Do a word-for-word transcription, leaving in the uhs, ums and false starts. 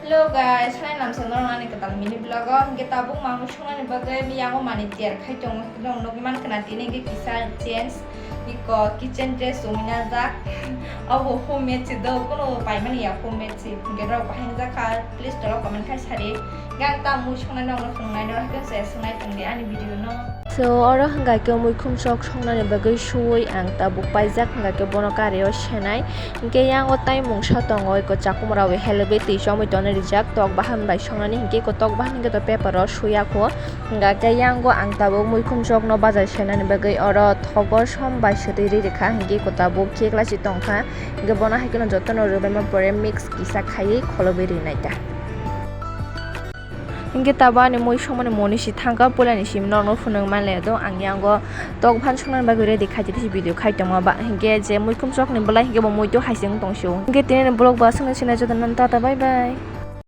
Hello guys, hai lamsa norok ani kwtal mini vlog o. Hingke tabuk mamui songnani bagwi yango mani tiar khai tongo. Norok nugwi mankha na tini hingke kisa change. Iko kitchen dress wngwi najak. Abo homemade si do, kono paimani ya homemade si. Hingke norok bahai wngjakha, please norok comment khai sadi. Hingke ang ta mui songnai norok phunuknai, norok haikhe se songnai tongdi ani video no. So, oro hingka khe muikhum sok songnani bagwi suwi ang tabuk paijak, hingka khe bono kario senai. Hingke yango tai mungsa tongo, iko chakumrao helebwi twi chomwi tongna rijak, tok bahan bai songnani, hingke iko tok bahan hingke to paper o suya kho. Hingka khe yango ang tabuk muikhum sokno bajai senani bagwi oro thogo som bai swtwi ri rikha, hingke iko tabuk khe klasi tongkha, hingke bono hai kheno jotono rwbaima pore mix kisa khaiwi kholobwi rinai ta. Hingke tabuk ani mui songmani moni si thangkha, puilani simi norokno phunuk manlaiya do. Ang yango tok bahan songnani bagwi ready khai twi video khai tongma ba, hingke je muikhum sokni bwlai hingke bo muitu hai se wng tong sio. Hingke tini ni vlog bo aswk no sinai jotono tata bye bye.